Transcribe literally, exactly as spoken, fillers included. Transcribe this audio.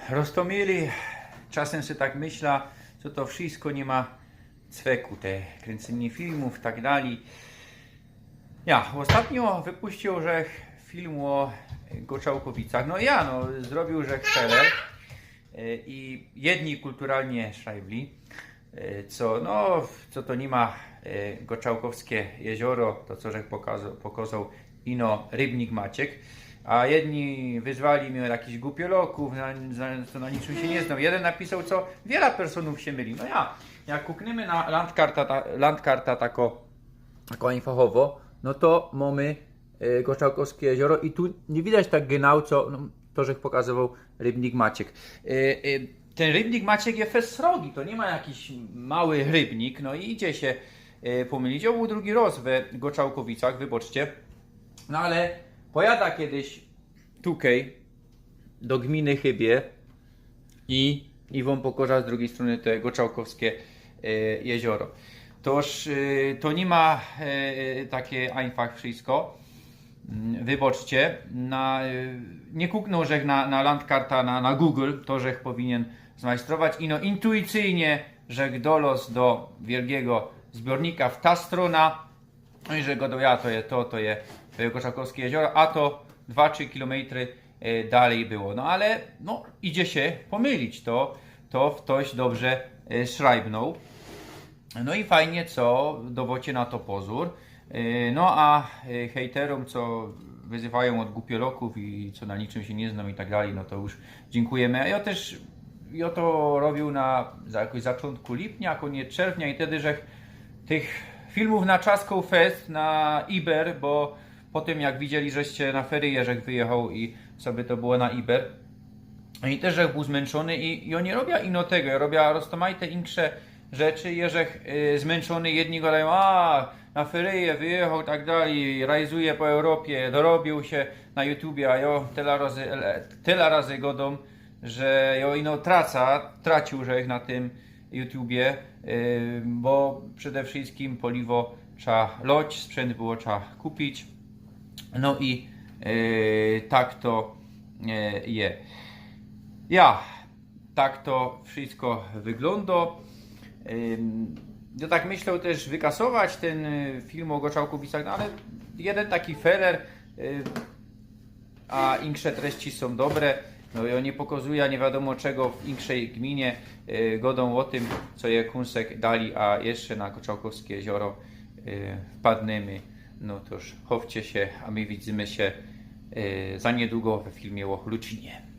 Roztomili, czasym se tak myśla, co to wszystko niy ma cweku, te kryncynie filmōw, tak dalij. Ja, ôstatnio wypuściōł żech film ô Goczałkowicach. No ja, no, zrobiōł żech trailer, e, i jedni kulturalnie szrajbli, e, co, no, co to niy ma, e, Goczałkowskie jezioro, to co żech pokazo-, pokŏzoł, ino Rybnik Maciek. A jedni wyzwali mie jakichś głupiolokōw, na, na, co na niczym sie niy znōm. Jedyn napisoł, co wiela personōw sie myli. No ja, jak kuknymy na landkarta, ta, landkarta tako, tako infachowŏ, no to mōmy, e, Goczałkowskie jezioro i tu niy widać tak genau, co, no, to żech pokazowoł Rybnik Maciek. E, e, tyn Rybnik Maciek je fest srogi, to niy ma jakiś mały rybnik, no i idzie sie, e, pōmylić. Ô, bōł drugi rŏz we Goczałkowicach, wybaczcie. No ale pojada kejś tukej do gminy Chybie i, i wōm pokŏżã z drugij strōny te Goczałkowskie, e, jezioro. Toż, e, to niy ma, e, take einfach wszystko. Mm, wybaczcie, na, e, niy kuknōł żech na, na landkarta, na, na Google, to żech powinien zmajstrować. Ino intuicyjnie żech dolŏz do wielgigo zbiŏrnika w ta strōna. No i że gŏdōm, ja, to je to, to je, to je Goczałkowskie jezioro, a to dwa, trzi kilometry, e, dalij było. No ale, no, idzie sie pōmylić, to, to ftoś dobrze, e, szrajbnōł. No i fajnie, co dŏwŏcie na to pozōr. E, no a, e, hejterōm, co wyzywajōm ôd głupiolokōw i co na niczym sie niy znōm i tak dalij, no to już dziynkujemë. A jŏ tyż, jŏ to robiōł na, za, jakoś zaczōntku lipnia, kōniec czerwnia i wtedy żech tych filmōw naczaskoł fest na Iber, bo po tym, jak widzieli, żeście na feryje żech wyjechoł i sobie to było na Iber. I tyż żech bōł zmynczōny i, i jŏ niy robia ino tego, jŏ robia roztōmajte insze rzeczy, jeżech, y, zmynczōny, jedni gŏdajōm, a, na feryje wyjechoł, tak dalij, rajzuje po Europie, dorobiōł sie na YouTubie, a jŏ tela razy, e, tela razy gŏdōm, że jŏ ino traca, traciōł żech na tym YouTubie, y, bo przede wszyjskim paliwo trzeba lać, sprzęt było trzeba kupić. No i, y, tak to, y, je. Ja, tak to wszystko wyglōndŏ. Ym, jŏ tak myślã tyż wykasować tyn, y, film ô Goczałkowicach, no ale jedyn taki feler, y, a insze treści sōm dobre. No i ône pokazujōm niy wiadōmo czego w inszej gminie, y, gŏdōm ô tym, co je kōnsek dalij, a jeszcze na Goczałkowskie jezioro, y, wpadnymy. No toż chowcie sie, a my widzymy sie, y, za niydługo we filmie ô Luczynie.